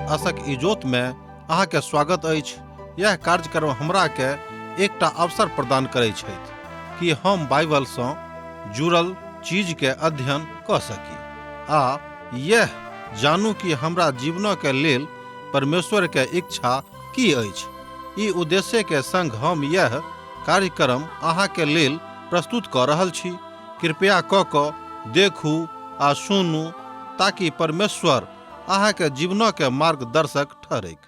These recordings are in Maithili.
आशक इजोत में अहाँ के स्वागत अछि। यह कार्यक्रम हमरा के एकटा अवसर प्रदान करै छथि कि हम बाइबल सँ जुड़ल चीज के अध्ययन कऽ सकी आ यह जानू कि हमरा जीवन के लेल परमेश्वर के इच्छा की अछि। ई उद्देश्य के संग हम यह कार्यक्रम अहाँ के लेल प्रस्तुत कऽ रहल छी। कृपया कऽ कऽ देखू आ सुनू ताकि परमेश्वर अहाँ के जीवन के मार्गदर्शक ठहरैक।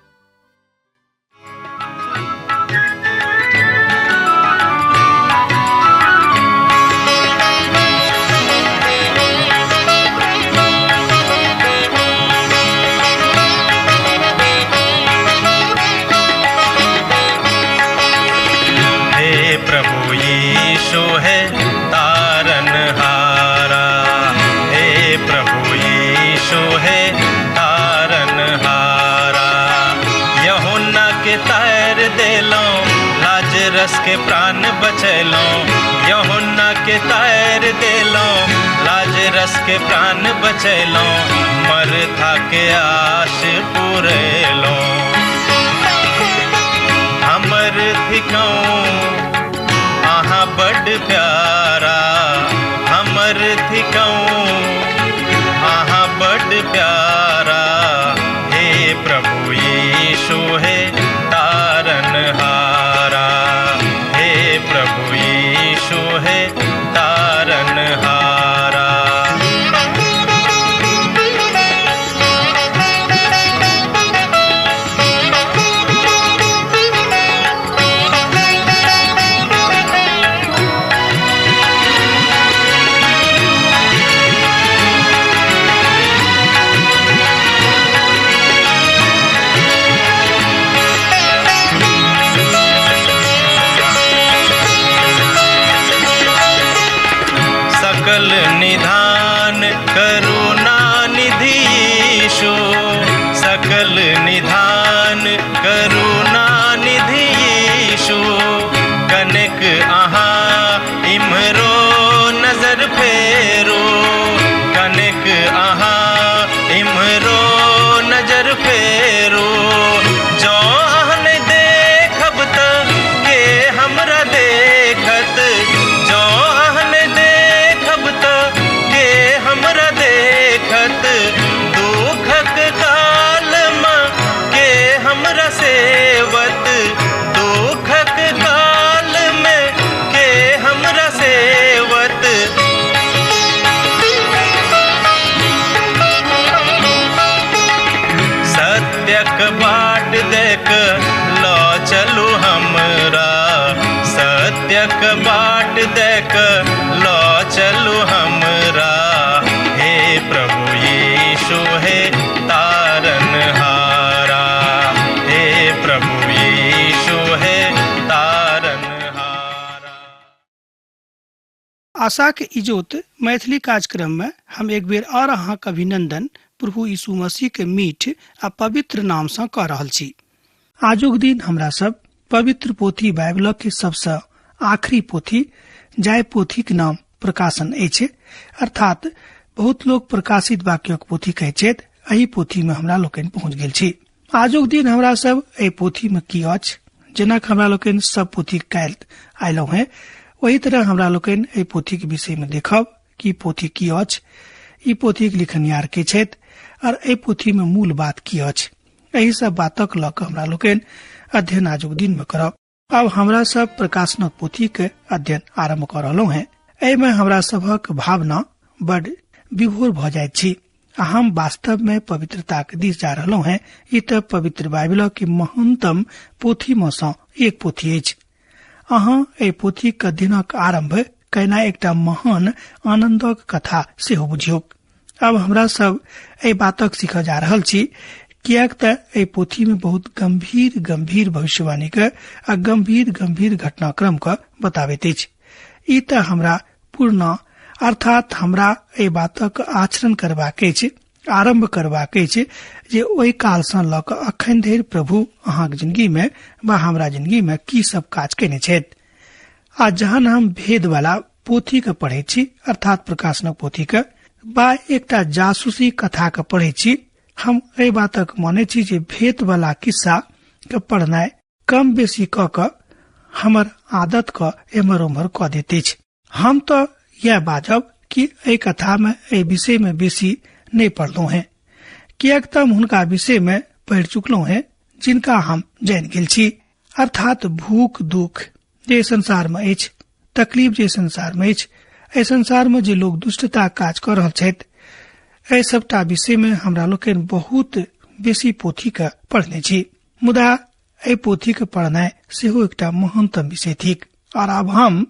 हे प्रभु यीशु है तारन हारा, हे प्रभु यीशु है तारन हारा। यूहन्ना के तार देलो, लाजरस के प्राण बचैलो। यूहन्ना के तार देलो, लाजरस के प्राण बचैलो। मरथा के आश पुरेलो। हमर थिकौं अहाँ बड प्यारा, हमर थिकौं अहाँ बड प्यारा। हे प्रभु यीशु हे तारन हारा, हे प्रभु यीशु हे तारन हारा। सकल निधान करुणा निधि यीशु, सकल निधान करुणा निधि यीशु। कनक अहाँ इम्हरो नजर फेरो, कनक अहाँ इम्हरो नजर फेरो। जँ अहाँ नहि देखब त के हमरा देखत, जँ अहाँ नहि देखब त के हमरा देखत। दुखक काल मे के हमरा सेवत, दुखक काल मे के हमरा सेवत। सत्यक बाट देख ल चलू हमरा, सत्यक बाट देख ल चलू हमरा। हे प्रभु यीशु हे तारन हारा, हे प्रभु यीशु हे तारन हारा। आशाक इजोत मैथिली कार्यक्रम में हम एक बेर और अहाँक अभिनंदन प्रभु यीशु मसीह के मीठ आ पवित्र नाम सँ कऽ रहल छी। आजुक दिन हमरा सब पवित्र पोथी बाइबलक के सबसँ आखिरी पोथी, जाहि पोथीक नाम प्रकाशन अछि, अर्थात बहुत लोक प्रकाशित वाक्यक पोथी कहैत छथि, एहि पोथी में हमरा लोकनि पहुँच गेल छी। आजुक दिन हमरा सब एहि पोथी में की अछि, जेना हमरा लोकनि सब पोथी काल्हि आयलहुँ हें, ओही तरह हमरा लोकनि एहि पोथीक विषय में देखब कि पोथी की अछि, ई पोथीक लिखनिहार के छथि और एहि पोथी में मूल बात की अछि। एहि सब बातक लऽ कऽ हमरा लोकनि अध्ययन आजुक दिन में करब। अब हमरा सब प्रकाशनक पोथी के अध्ययन आरंभ कऽ रहलहुँ हें। एहि में हमरा सबहक भावना बड विभोर भऽ जाइत छी आ हम वास्तव में पवित्रताक दिस जा रहलहुँ हें। ई तऽ पवित्र बाइबलक के महानतम पोथी में सँ एक पोथी अछि। अहाँ एहि पोथीक अध्ययनक आरंभ केना एकटा महान आनंदक कथा सेहो बुझियौक। अब हमरा सब एहि बातक सीखऽ जा रहल छी, किएक तऽ एहि पोथी में बहुत गंभीर गंभीर भविष्यवाणी के आ गंभीर गंभीर घटनाक्रम के बताबैत अछि। ई तऽ हमरा पूर्ण अर्थात हमरा एहि बातक आचरण करबाक अछि, आरंभ करबाक अछि जे ओहि काल सँ लऽ कऽ अखन धरि प्रभु अहाँक जिंदगी में वा हमरा जिंदगी में की सब काज केने छथि। आ जहन हम भेद वाला पोथी के पढ़ै छी, अर्थात प्रकाशनक पोथी के, बा एकटा जासूसी कथा के पढ़ै छी, हम एहि बातक मानै छी जे भेद वाला किस्सा के पढ़नाइ कम बेसी कऽ कऽ हमर आदत के एम्हर ओम्हर कऽ दैत अछि। हम तऽ यह बाजब कि एहि कथा में एहि विषय में बेसी नहीं पढ़लहुँ हैं, किएक तऽ हम हुनका विषय में पढ़ि चुकलहुँ हैं जिनका हम जानि गेल छी। अर्थात भूख दुख जे संसार में अछि, तकलीफ जे संसार में अछि, एहि संसार में जे लोग दुष्टता काज कऽ रहल छथि, एहि सबटा विषय में हमरा लोकनि बहुत बेसी पोथी के पढ़ने छी। मुदा एहि पोथी के पढ़नाइ सेहो एकटा महानतम विषय थिक और आब हम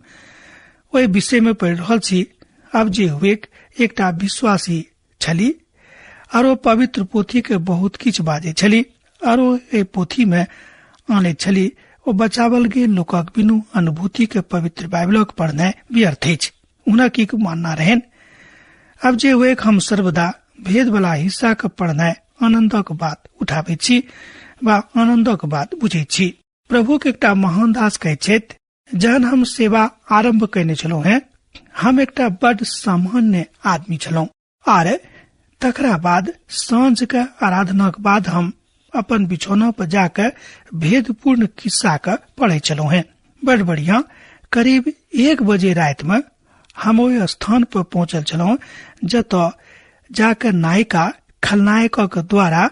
ओहि विषय में पढ़ि रहल छी। अब जे हुए एकटा विश्वासी छली और ओ पवित्र पोथी के बहुत किछु बाजै छली और ओ एहि पोथी में आनैत छली। ओ बचावल गेल लोकक बिनु अनुभूति के पवित्र बाइबलक पढ़नाइ व्यर्थ अछि, हुनक ई मानना रहनि। अब जे हुए हम सर्वदा भेद वाला हिस्सा के पढ़नाइ आनंदक बात उठाबैत छी वा आनंदक बात बुझैत छी। प्रभु के एकटा महान दास कहैत छथि, जहन हम सेवा आरंभ कयने छलहुँ हैं, हम एकटा बड सामान्य आदमी छलहुँ आर तकरा बाद साँझ के आराधनाक बाद हम अपन बिछौना पर जाके भेदपूर्ण किस्सा के पढ़ै छलहुँ हैं। बड बढ़िया, करीब 1 बजे राति में हम ओहि स्थान पर पहुंचल छलहुँ जतऽ जाके नायिका खलनायकक द्वारा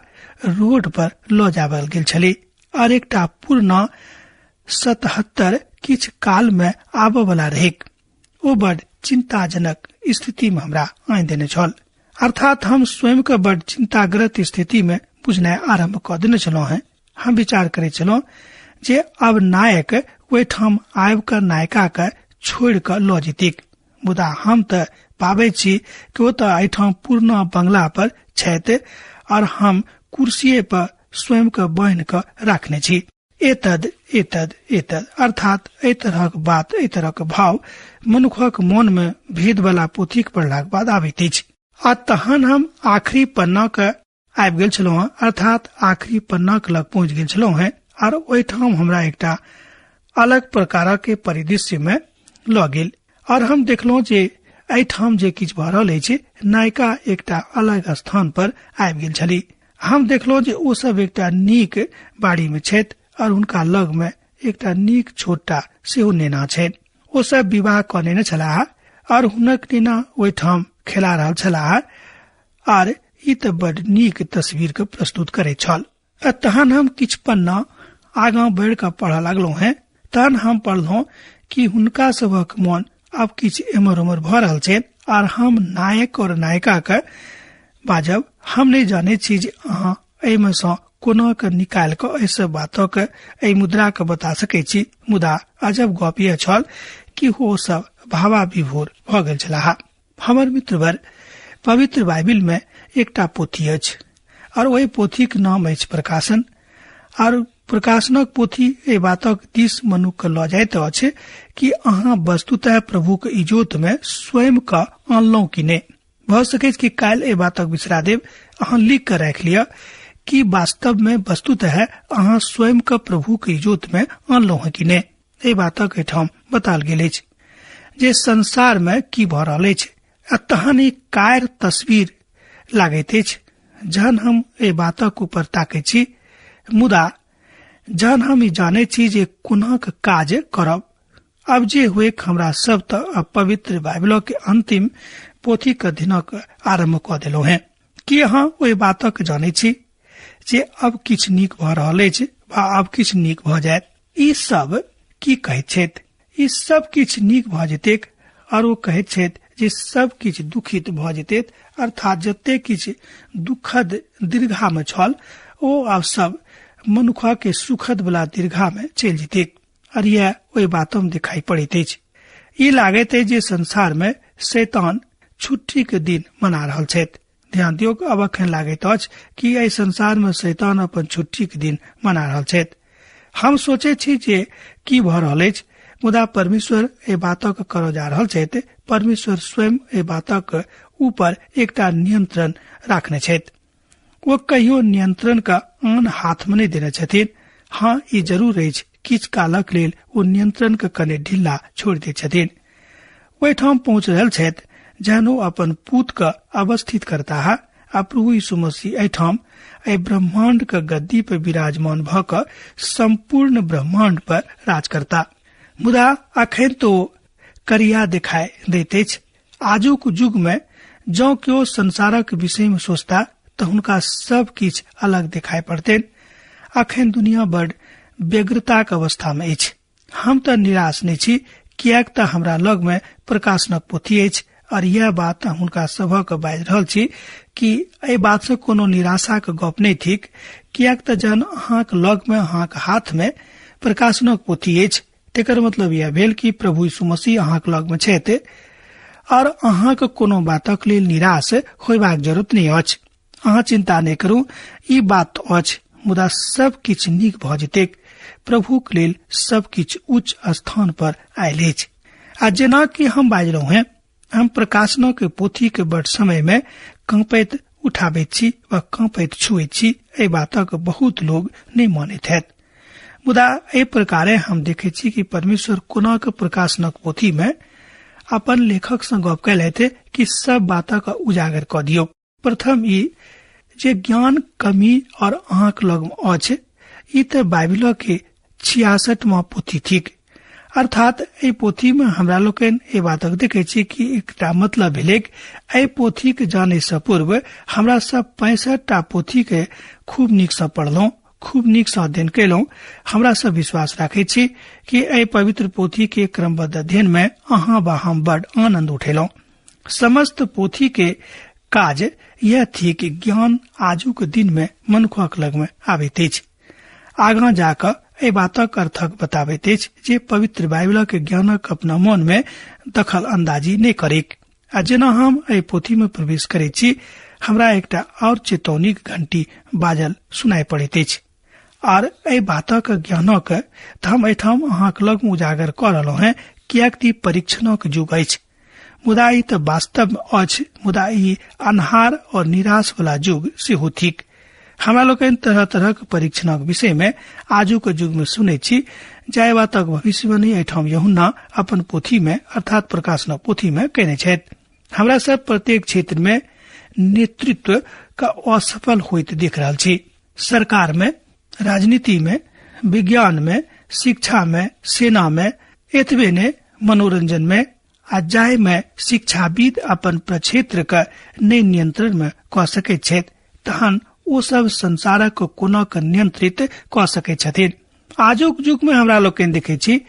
रोड पर लऽ जाबल गेल छली और एकटा पूर्ण 77 किछु काल में आबऽ वाला रहैक। ओ बड चिंताजनक स्थिति में हमरा आनि देने छल। अर्थात हम स्वयं के बड चिंताग्रस्त स्थिति में बुझनाइ आरंभ कऽ देने छलहुँ हैं। हम विचार करै छलहुँ जे अब नायक ओहिठाम आबि कऽ नायिका के छोड़ि कऽ लऽ जेतीक, मुदा हम तऽ पाबै छी कि ओ तऽ एहिठाम पुरना बंगला पर छथि और हम कुर्सिये पर स्वयं के बान्हि कऽ राखने छी। एतद एतद एतद, अर्थात एहि तरहक बात, एहि तरहक भाव मनुखक मन में भेद वाला पोथीक पढ़लाक बाद आबैत अछि। आ तहन हम आखिरी पन्ना के आबि गेल छलहुँ हँ, अर्थात आखिरी पन्ना के लग पहुंच गेल छलहुँ हँ और ओहिठाम हमरा एकटा अलग प्रकारक के परिदृश्य में लऽ गेल और हम देखलहुँ जे एहिठाम जे किछु भऽ रहल अछि, नायिका एकटा अलग स्थान पर आबि गेल छली। हम देखलहुँ जे ओ सब एकटा नीक बाड़ी में छथि और हुनका लग में एकटा नीक छोटा सेहो नेना छनि। ओ सब विवाह कऽ नेने छलाह और हुनक नेना ओहिठाम खेला रहल छलाह आर ई तऽ बड नीक तस्वीर के प्रस्तुत करैत छल। आ तहन हम किछु पन्ना आगाँ बढ़ि कऽ पढ़ऽ लगलहुँ हैं। तहन हम पढ़लहुँ कि हुनका सबहक मन आब किछु एम्हर ओम्हर भऽ रहल छै आर हम नायक और नायिका के बाजब, हम नहि जानै छी जे अहाँ एहिमे सँ कोना के निकालि कऽ एहि सब बातक एहि मुद्रा के बता सकै छी, मुदा अजब गप यह छल कि ओ सब भावा विभोर भऽ गेल छलाह। हमर मित्रवर, पवित्र बाइबिल में एकटा पोथी अछि और ओहि पोथीक नाम अछि प्रकाशन। और प्रकाशनक पोथी एहि बातक दिस मनुख के लऽ जाइत अछि कि अहाँ वस्तुतः प्रभुक इजोत में स्वयं के आनलहुँ कि नहि। भऽ सकैत कि काल्हि एहि बातक बिसरा देब, अहाँ लिख कऽ राखि लिअ कि वास्तव में वस्तुतः अहाँ स्वयं के प्रभुक इजोत में आनलहुँ हँ कि नहि। एहि बातक एहिठाम बताल गेल अछि जे संसार में की भऽ रहल अछि। आ तहन एक कार तस्वीर लागैत अछि जहन हम एहि बातक ऊपर ताकै छी, मुदा जहन हम ई जानै छी जे कोनाक काज करब। अब जे हुए हमरा सब तऽ अब पवित्र बाइबल के अंतिम पोथी के दिनक आरंभ कऽ देलहुँ हैं। की अहाँ ओहि बातक जानै छी जे अब किछु नीक भऽ रहल अछि वा अब किछु नीक भऽ जायत? ई सब की कहैत छथि? ई सब किछु नीक भऽ जेतैक। और ओ कहैत छथि जे सब किछु दुखित भऽ जेतैक, अर्थात जते किछु दुखद दीर्घा में छल ओ आब सब मनुख के सुखद वाला दीर्घा में चलि जेतैक। और यह ओहि बात में दिखाई पड़ैत अछि। ई लागैत अछि जे संसार में शैतान छुट्टी के दिन मना रहल छथि। ध्यान दियौ, अब अखन लागैत अछि कि एहि संसार में शैतान अपन छुट्टी के दिन मना रहल छथि। हम सोचै छी जे की भऽ रहल अछि, मुदा परमेश्वर एहि बातक करऽ जा रहल छथि। परमेश्वर स्वयं एहि बातक ऊपर एकटा नियंत्रण राखने छथि। ओ कहियो नियंत्रण के आन हाथ में नहि देने छथिन। हाँ, ई जरूर अछि किछु कालक लेल ओ नियंत्रण के कने ढिल्ला छोड़ि दैत छथिन। ओहिठाम पहुँच रहल छथि जहन ओ अपन पूत के अवस्थित करताह आ प्रभु यीशु मसीह एहिठाम एहि ब्रह्मांड के गद्दी पर विराजमान भऽ कऽ संपूर्ण ब्रह्मांड पर राज करता। मुदा अखन तो करिया दिखाई दैत अछि। आजुक युग में जँ केओ संसारक विषय में सोचता तऽ हुनका सब किछु अलग दिखाई पड़तनि। अखन दुनिया बड़ व्यग्रताक अवस्था में अछि। हम तऽ निराश नहि छी, किएक तऽ हमरा लग में प्रकाशनक पोथी अछि और यह बात हुनका सभक बाजि रहल छी कि एहि बात से कोनो निराशाक गप नहि थिक, किएक तऽ जहन अहाँक लग में अहाँक हाथ में प्रकाशनक पोथी अछि तेकर मतलब यह भेल कि प्रभु यीशु मसीह अहाँक लग में छथि और अहाँक कोनो बातक लेल निराश होयबाक जरूरत नहि अछि। अहाँ चिंता नहि करू, ई बात अछि, मुदा सब किछु नीक भऽ जेतैक। प्रभुक लेल सब किछु उच्च स्थान पर आयल अछि। आ जेना कि हम बाजि रहू हैं, हम प्रकाशनक पोथी के बड़ समय में कांपैत उठाबैत छी वा कांपैत छुएत छी। एहि बातक बहुत लोग नहि मानैत हैत। मुदा एहि प्रकारे हम देखैत छी कि परमेश्वर कोना के प्रकाशनक पोथी में अपन लेखक सँ गप कयलथि कि सब बातक उजागर कऽ दियौ। प्रथम ई जे ज्ञान कमी और अहाँक लग अछि, ई तऽ बाइबिल के 66वां पोथी थिक। अर्थात एहि पोथी में हमरा लोकनि एहि बातक देखै छी कि एकटा मतलब भेलैक एहि पोथी के जाने से पूर्व हमरा सब 65टा पोथी के खूब नीक सँ पढ़लहुँ, खूब नीक सँ अध्ययन कयलहुँ। हमरा सब विश्वास राखै छी कि एहि पवित्र पोथी के क्रमबद्ध अध्ययन में अहाँ वा हम बड़ आनंद उठेलहुँ। समस्त पोथी के काज यह थिक ज्ञान आजुक दिन में मनुखक लग में आबैत अछि। आगाँ जाकऽ एहि बातक अर्थक बताबैत अछि जे पवित्र बाइबलक ज्ञानक अपना मन में दखल अंदाजी नहि करेक। आ जेना हम एहि पोथी में प्रवेश करैत छी, हमरा एकटा और चेतौनीक घंटी बाजल सुनाई पड़ैत अछि। आर एहि बातक ज्ञानक तऽ हम एहिठाम अहाँक लग उजागर कऽ रहलहुँ हेँ, किएक तऽ ई परीक्षणक युग अछि। मुदा ई तऽ वास्तव में अछि, मुदा ई अन्हार और निराश वाला युग सेहो थिक। हमरा लोकनि तरह तरहक परीक्षणक विषय में आजुक युग में सुनैत छी, जाहि बातक भविष्यवाणी एहिठाम यूहन्ना अपन पोथी में अर्थात प्रकाशनक पोथी में कयने छथि। हमरा सब प्रत्येक क्षेत्र में नेतृत्व का असफल होइत देख रहल छी। सरकार में, राजनीति में, विज्ञान में, शिक्षा में, सेना में, एतबे ने मनोरंजन में आ जाहि में शिक्षाविद अपन प्रक्षेत्र के नहि नियंत्रण में कऽ सकैत छथि, तहन ओ सब संसारक कोना के नियंत्रित कऽ सकैत छथिन। आजुक युग में हमरा लोकनि देखै छी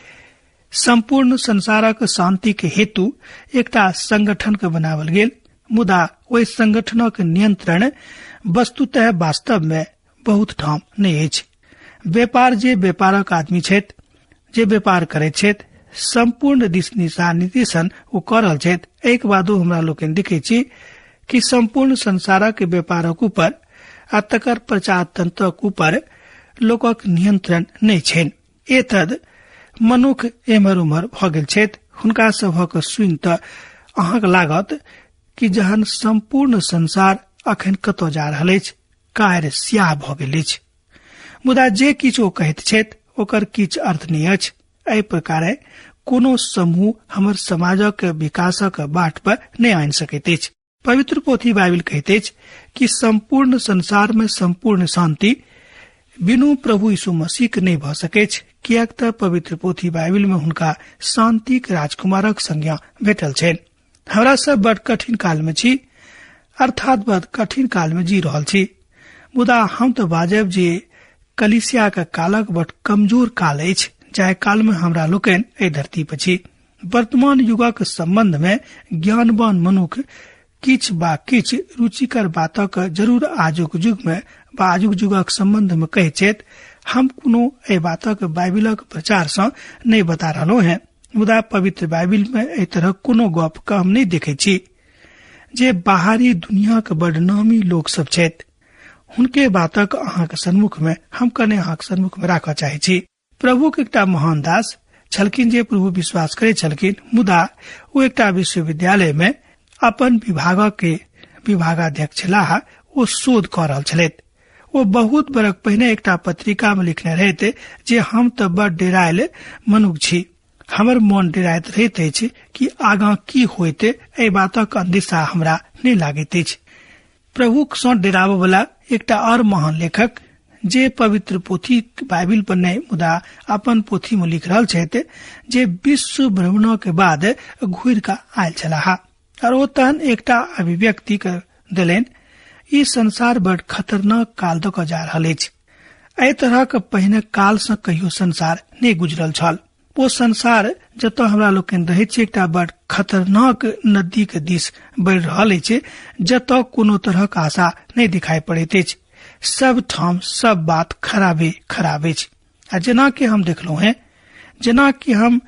संपूर्ण संसारक शांति के हेतु एकटा संगठन के बनावल गेल, मुदा ओहि संगठनक नियंत्रण वस्तुतः वास्तव में बहुत ठाम नहि अछि। व्यापार जे व्यापारक आदमी छथि, जे व्यापार करैत छथि, संपूर्ण दिश दिशा निर्देशन ओ कऽ रहल छथि। एहिके बादो हमरा लोकनि देखै छी कि संपूर्ण संसारक व्यापारक ऊपर आ तकर प्रचार तंत्रक ऊपर लोकक नियंत्रण नहि छनि। एतद मनुख एम्हर उम्हर भऽ गेल छथि। हुनका सभक सुनि तऽ अहाँक लागत कि जहन संपूर्ण संसार अखन कतऽ जा रहल अछि, कार्य स्याह भऽ गेल अछि। मुदा जे किछु ओ कहैत छथि ओकर किछु अर्थ नहि अछि। एहि प्रकारे कोनो समूह हमर समाजक विकासक बाट पर नहि आनि सकैत अछि। पवित्र पोथी बाइबिल कहैत अछि कि संपूर्ण संसार में संपूर्ण शांति बिनु प्रभु यीशु मसीह के नहि भऽ सकैछ, किएक तऽ पवित्र पोथी बाइबिल में हुनका शांतिक राजकुमारक संज्ञा भेटल छनि। हमरा सब बड़ कठिन काल में छी, अर्थात बड़ कठिन काल में जी रहल छी। मुदा हम तऽ बाजब जे कलीसिया के कालक बड़ कमजोर काल अछि, जाहि काल में हमरा लोकनि एहि धरती पर छी। वर्तमान युगक संबंध में ज्ञानवान मनुख किछु बा किछु रुचिकर बातक जरूर आजुक युग में बा आजुक युगक संबंध में कहैत छथि। हम कोनो एहि बातक बाइबिलक प्रचार सँ नहि बता रहलहुँ हेँ, मुदा पवित्र बाइबिल में एहि तरहक कोनो गप के हम नहि देखैत छी। जे बाहरी दुनियाक बड़ नामी लोक सब छथि, हुनके बातक अहाँक सन्मुख में हम कने अहाँक सन्मुख में राखऽ चाहै छी। प्रभु के एकटा महान दास छलखिन जे प्रभु विश्वास करै छलखिन, मुदा ओ एकटा विश्वविद्यालय में अपन विभागक के विभागाध्यक्ष छलाह। ओ शोध कऽ रहल छलथि। ओ बहुत बरख पहिने एकटा पत्रिका में लिखने रहथि जे हम तऽ बड़ डेरायल मनुख छी, हमर मन डेराइत रहैत अछि कि आगाँ की होइत, एहि बातक अंदेशा हमरा नहि लागैत अछि। प्रभु सँ डराबय वाला एकटा और महान लेखक जे पवित्र पोथी बाइबिल पर नहि मुदा अपन पोथी में लिख रहल छथि जे विश्व भ्रमण के बाद घुरि कऽ आयल छलाह और ओ तहन एकटा अभिव्यक्ति के देलनि, ई संसार बड़ खतरनाक काल दऽ कऽ जा रहल अछि। एहि तरहक पहिने काल सँ कहियो संसार नहि गुजरल छल। ओ संसार जतऽ हमरा लोकनि रहैत छी एकटा बड़ खतरनाक नदी के दिस बढ़ि रहल अछि, जतऽ कोनो तरहक आशा नहि दिखाई पड़ैत अछि। सब ठाम सब बात खराबे खराब अछि। आ जेना कि हम देखलहुँ हैं, जेना कि हम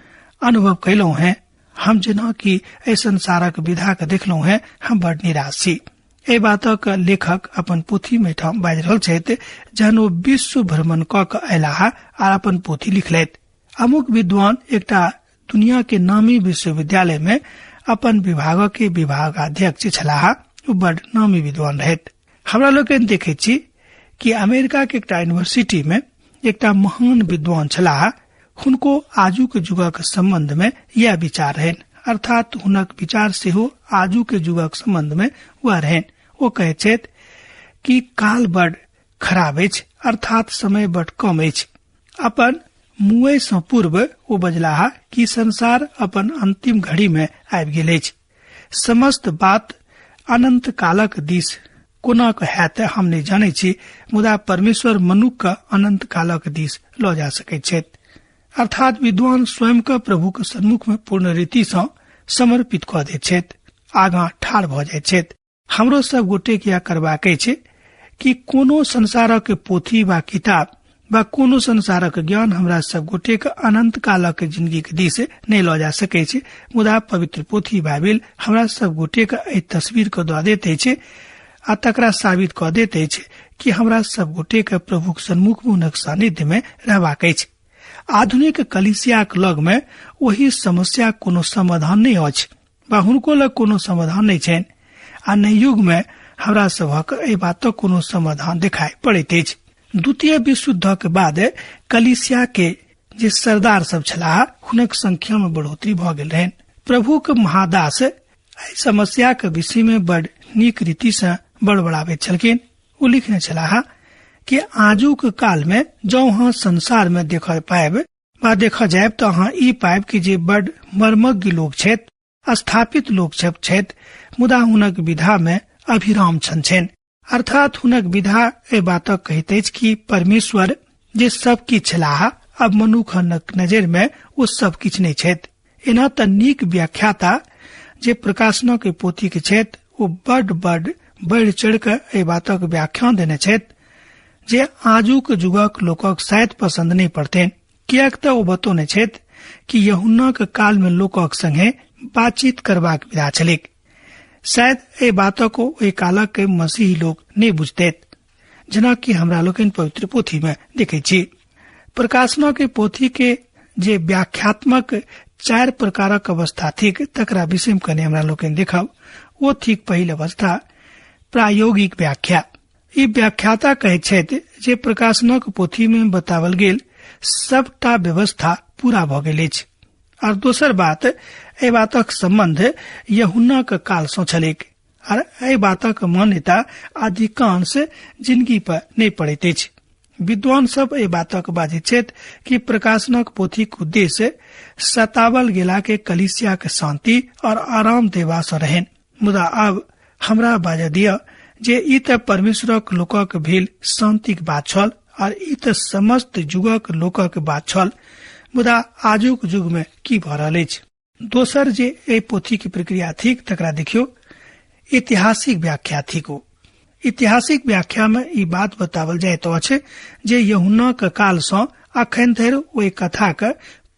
अनुभव कयलहुँ हैं, हम जेना कि एहि संसारक विधा के देखलहुँ हैं, हम बड़ निराश छी। एहि बातक लेखक अपन पोथी में ठाम बाजि रहल छथि जहन ओ विश्व भ्रमण कऽ के अयलाह आ अपन पोथी लिखलथि। अमुक विद्वान एकटा दुनिया के नामी विश्वविद्यालय में अपन विभाग के विभागाध्यक्ष छलाह। ओ बड़ नामी विद्वान रहथि। हमरा लोकनि देखैत छी कि अमेरिका के एकटा यूनिवर्सिटी में एकटा महान विद्वान छलाह। हुनको आजुक युगक संबंध में यह विचार रहनि, अर्थात हुनक विचार सेहो आजुक युगक संबंध में वह रहनि। ओ कहैत छथि कि काल बड़ खराब अछि, अर्थात समय बड़ कम अछि। अपन मुए सँ पूर्व ओ बजलाह कि संसार अपन अंतिम घड़ी में आबि गेल अछि। समस्त बात अनंत कालक दिस कोना कऽ हैत हम नहि जानै छी, मुदा परमेश्वर मनुख के अनंत कालक दिस लऽ जा सकैत छथि। अर्थात विद्वान स्वयं के प्रभु के सम्मुख में पूर्ण रीति सँ समर्पित कऽ दैत छथि, आगाँ ठाढ़ भऽ जाइत छथि। हमरो सब गोटे के यह करबाक अछि कि कोनो संसारक पोथी वा किताब वा कोनो संसारक ज्ञान हमरा सब गोटे के अनंत कालक जिंदगी के दिस नहि लऽ जा सकै छै, मुदा पवित्र पोथी बाइबिल हमरा सब गोटे के एहि तस्वीर के दऽ दैत अछि आ तकरा साबित कऽ दैत अछि कि हमरा सब गोटे के प्रभुक सन्मुख में हुनक सानिध्य में रहबाक अछि। आधुनिक कलीसियाक लग में ओहि समस्या कोनो समाधान नहि अछि वा हुनको लग कोनो समाधान नहि छनि आ नहि युग में हमरा सभक एहि बातक कोनो समाधान देखाइ पड़ैत अछि। द्वितीय विश्व युद्धक बाद कलीसिया के जे सरदार सब छलाह हुनक संख्या में बढ़ोतरी भऽ गेल रहनि। प्रभुक महादास एहि समस्याक विषय में बड़ नीक रीति से बड़बड़ाबैत छलखिन। ओ लिखने छलाह कि आजुक काल में जौं अहाँ संसार में देखय पायब वा देखऽ जायब तऽ अहाँ ई पायब कि जे बड़ मर्मज्ञ लोक छथि, स्थापित लोक सब छथि, मुदा हुनक विधा में अभिराम छन छनि। अर्थात हुनक विधा एहि बातक कहैत अछि कि परमेश्वर जे सब किछु छलाह अब मनुखनक नजर में ओ सब किछु नहि छथि। एना तऽ नीक व्याख्याता जे प्रकाशनक पोथी के छथि ओ बड बड बढ़ि चढ़ि कऽ एहि बातक व्याख्या देने छथि जे आजुक युगक लोकक शायद पसंद नहि पड़तनि, किएक तऽ ओ बतौने छथि कि यहुन्नाक काल में लोकक संगे बातचीत करबाक विधा छलैक। शायद एहि बातक ओहि कालक के मसीही लोक नहि बुझतैत, जेना कि हमरा लोकनि पवित्र पोथी में देखै छी। प्रकाशना के पोथी के जे व्याख्यात्मक 4 प्रकारक अवस्था थिक तकरा विषय में कनि हमरा लोकनि देखब। ओ थिक पहिल अवस्था प्रायोगिक व्याख्या। ई व्याख्याता कहैत छथि जे प्रकाशनक पोथी में बतावल गेल सबटा व्यवस्था पूरा भऽ गेल अछि। और दोसर बात, एहि बातक संबंध यहुन्नाक काल सँ छलैक और एहि बातक मान्यता अधिकांश जिंदगी पर नहि पड़ैत अछि। विद्वान सब एहि बातक बाजैत छथि कि प्रकाशनक पोथीक उद्देश्य सतावल गेला के कलीसिया के शांति और आराम देबा सँ रहनि, मुदा आब हमरा बाजऽ दिअ जे ई तऽ परमेश्वरक लोकक भेल शांतिक बात छल और ई तऽ समस्त युगक लोकक बात छल, मुदा आजुक युग में की भऽ रहल अछि। दोसर जे एहि पोथी के प्रक्रिया थिक तकरा देखियौ, ऐतिहासिक व्याख्या थिक। ओ ऐतिहासिक व्याख्या में ई बात बतावल जाइत अछि जे यहुन्नाक काल सँ अखन धरि ओहि कथाक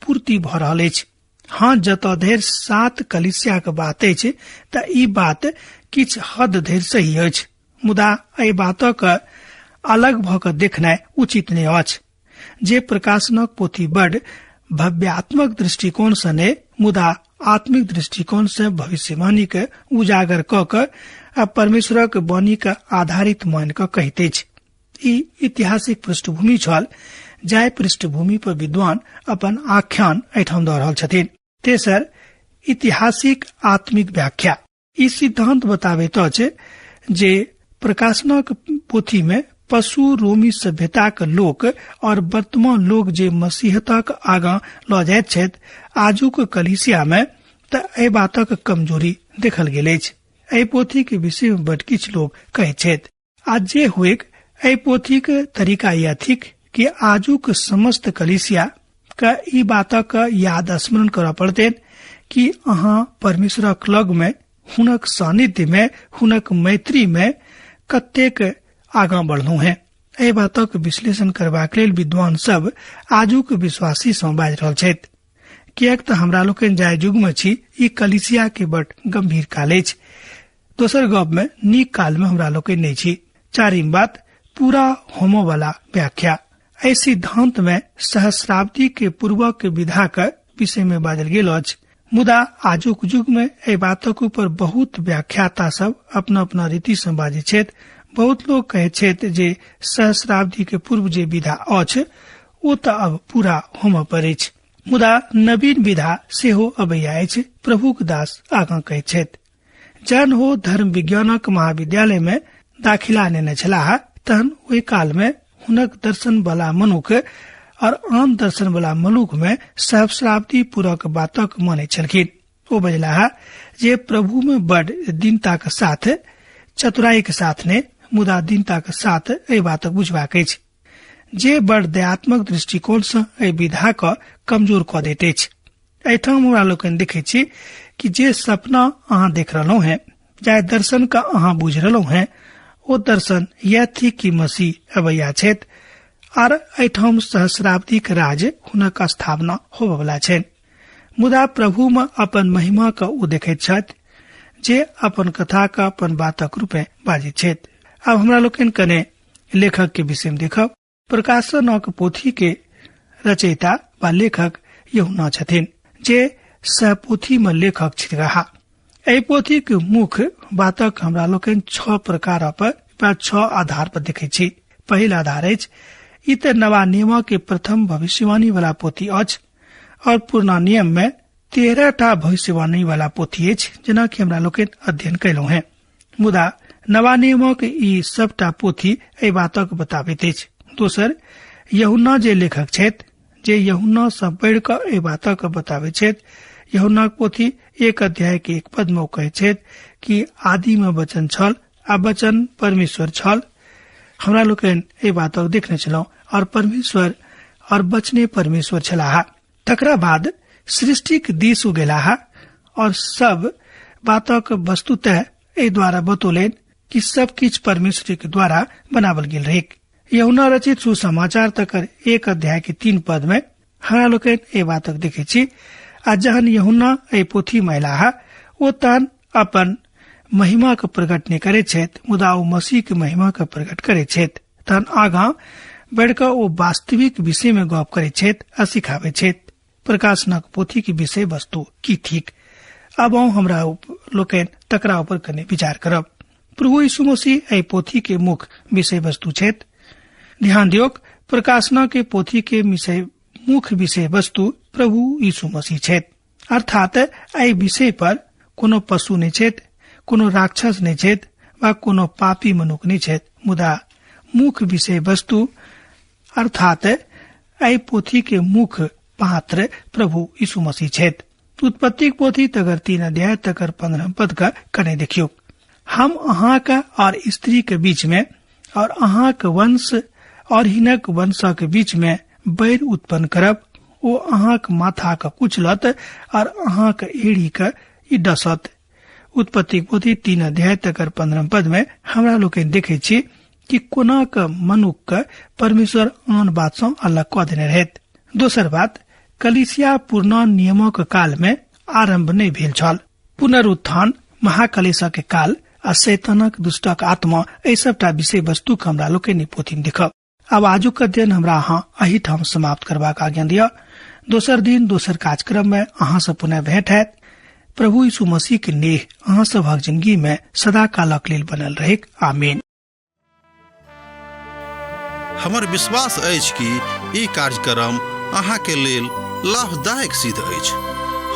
पूर्ति भऽ रहल अछि। हाँ, जतऽ धरि 7 कलीसियाक बात अछि तऽ ई बात किछु हद धरि सही अछि, मुदा एहि बातक अलग भऽ कऽ देखनाइ उचित नहि अछि जे प्रकाशनक पोथी बड भव्यात्मक दृष्टिकोण सँ नहि मुदा आत्मिक दृष्टिकोण सँ भविष्यवाणी के उजागर कऽ कऽ आ परमेश्वरक वाणी के आधारित मानि कऽ कहैत अछि। ई ऐतिहासिक पृष्ठभूमि छल जाहि पृष्ठभूमि पर विद्वान अपन आख्यान एहिठाम दऽ रहल छथिन। तेसर, ऐतिहासिक आत्मिक व्याख्या। ई सिद्धांत बताबैत अछि जे प्रकाशनक पोथी में पशु रोमी सभ्यताक लोक और वर्तमान लोक जे मसीहतक आगाँ लऽ जाइत छथि आजुक कलिसिया में तऽ एहि बातक कमजोरी देखल गेल अछि। एहि पोथी के विषय में बड किछु लोग कहैत छथि। आ जे हुएक, एहि पोथीक तरीका यह थिक कि आजुक समस्त कलिसिया के ई बातक याद स्मरण करऽ पड़तनि कि अहाँ परमेश्वरक लग में हुनक सानिध्य में हुनक मैत्री में कतेक आगाँ बढ़लहुँ हैं। एहि बातक विश्लेषण करबाक लेल विद्वान सब आजुक विश्वासी सँ बाजि रहल छथि, किएक तऽ हमरा लोकनि जाहि युग में छी ई कलिसिया के बड गंभीर काल अछि। दोसर गप में नीक काल में हमरा लोकनि नहि छी। चारिम बात, पूरा होमो वाला व्याख्या। एहि सिद्धांत में सहस्राब्दी के पूर्वक विधा के विषय में बाजल गेल अछि, मुदा आजुक युग में एहि बातक ऊपर बहुत व्याख्याता सब अपना अपना रीति सँ बाजै छथि। बहुत लोग कहै छथि जे सहस्राब्दी के पूर्व जे विधा अछि ओ तऽ अब पूरा होमय पर अछि, मुदा नवीन विधा सेहो अबैया अछि। प्रभुक दास आगाँ कहै छथि, जहन हो धर्म विज्ञानक महाविद्यालय में दाखिला नेने छलाह तहन ओहि काल में हुनक दर्शन वाला मनुख और आन दर्शन वाला मनुख में सहस्राब्दी पूरक बातक मानै छलखिन। ओ बजलाह जे प्रभु में बड दीनता के साथ, चतुराई के साथ ने, मुदा दीनता के साथ एहि बातक बुझबाक अछि जे बड़ दयात्मक दृष्टिकोण सँ एहि विधा क कमजोर कऽ दैत अछि। एहिठाम हमरा लोकनि देखै छी कि जे सपना अहाँ देख रहलहुँ हैं, जाहि दर्शन का अहाँ बुझि रहलहुँ हैं, ओ दर्शन यह थिक कि मसीह अबैया छथि आर एहिठाम सहस्राब्दीक राज हुनक स्थापना होबयवला छनि। मुदा प्रभु में अपन महिमा क ओ देखैत छथि जे अपन कथा क अपन बातक रूपे बाजैत छथि। आब हमरा लोकनि कने लेखक के विषय में देखब। प्रकाशनक पोथी के रचयिता वा लेखक यहुना छथिन जे सह पोथी में लेखक छिरहा। एहि पोथी के मुख्य बातक हमरा लोकनि 6 प्रकार पर वा 6 आधार पर देखै छी। पहिल आधार अछि, ई तऽ नवा नियम के प्रथम भविष्यवाणी वाला पोथी अछि और पुरना नियम में 13 टा भविष्यवाणी वाला पोथी अछि, जेना कि हमरा लोकनि अध्ययन कयलहुँ हैं। मुदा नवा नियमक ई सबटा पोथी एहि बातक बताबैत अछि। दोसर, यहुन्ना जे लेखक छथि, जे यहुन्ना सँ बढ़ि कऽ एहि बातक बताबैत छथि। यहुन्नाक पोथी 1 अध्याय के 1 पद में ओ कहैत छथि कि आदि में वचन छल आ वचन परमेश्वर छल। हमरा लोकनि एहि बातक देखने छलहुँ और परमेश्वर और वचने परमेश्वर छलाह। तकरा बाद सृष्टिक दिस ओ गेलाह और सब बातक वस्तुतः एहि द्वारा बतौलनि कि सब किछु परमेश्वर के द्वारा बनावल गेल रहैक। यहुना रचित सुसमाचार तकर 1 अध्याय के 3 पद में हमरा लोकनि एहि बातक देखै छी। आ जहन यहुना एहि पोथी में अयलाह ओ तहन अपन महिमा के प्रकट नहि करैत छथि, मुदा ओ मसीह के महिमा के प्रकट करैत छथि। तहन आगाँ बढ़ि कऽ ओ वास्तविक विषय में गप करैत छथि आ सिखाबैत छथि। प्रकाशनक पोथी के विषय वस्तु की थिक, आब आउ हमरा लोकनि तकरा ऊपर कने विचार करब। प्रभु यीशु मसीह एहि पोथी के मुख्य विषय वस्तु छथि। ध्यान दियौक, प्रकाशना के पोथी के मुख्य विषय वस्तु प्रभु यीशु मसीह छथि। अर्थात एहि विषय पर कोनो पशु नहि छथि, कोनो राक्षस नहि छथि वा कोनो पापी मनुख नहि छथि, मुदा मुख्य विषय वस्तु अर्थात एहि पोथी के मुख्य पात्र प्रभु यीशु मसीह छथि। उत्पत्ति पोथी तकर 3 अध्याय तकर 15 पद का कने देखियौ। हम अहाँक और स्त्री के बीच में और अहाँक वंश और हिनक वंशक बीच में बैर उत्पन्न करब, ओ अहाँक माथा के कुचलत और अहाँक एड़ी के ई डसत। उत्पत्ति पोथी 3 अध्याय तकर 15 पद में हमरा लोकनि देखै छी कि कोना क मनुख के परमेश्वर आन बात सँ अलग कऽ देने रहैत। दोसर बात, कलीसिया पुरना नियमक काल में आरंभ नहि भेल छल। पुनरुत्थान, महाकलेशक के काल आ शैतानक दुष्टक आत्मा, एहि सबटा विषय वस्तु के हमरा लोकनि पोथी में देखब। आब आजुक अध्ययन हमरा अहाँ एहिठाम समाप्त करबाक आज्ञा दिअ। दोसर दिन दोसर कार्यक्रम में अहाँ से पुनः भेंट हैत। प्रभु यीशु मसीह के नेह अहाँ सबहक जिंदगी में सदा कालक लेल बनल रहेक। आमीन। हमर विश्वास अछि कि ई कार्यक्रम अहाँ के लेल लाभदायक सिद्ध अछि।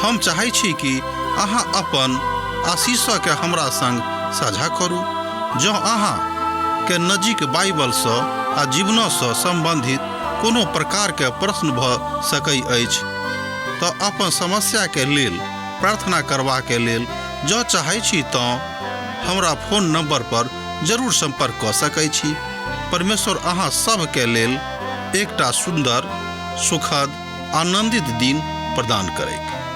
हम चाहै छी कि अहाँ अपन आशीष के हमरा संग साझा करू। जँ अहाँ के नजीक बाइबलसँ आ जीवनसँ सम्बन्धित कोनो प्रकारके प्रश्न भऽ सकै अछि तऽ अपन समस्याके लेल प्रार्थना करबाके लेल जँ चाहै छी तँ हमरा फोन नंबर पर जरूर संपर्क कऽ सकै छी। परमेश्वर अहाँ सभके लेल एकटा सुन्दर, सुखद, आनंदित दिन प्रदान करैक।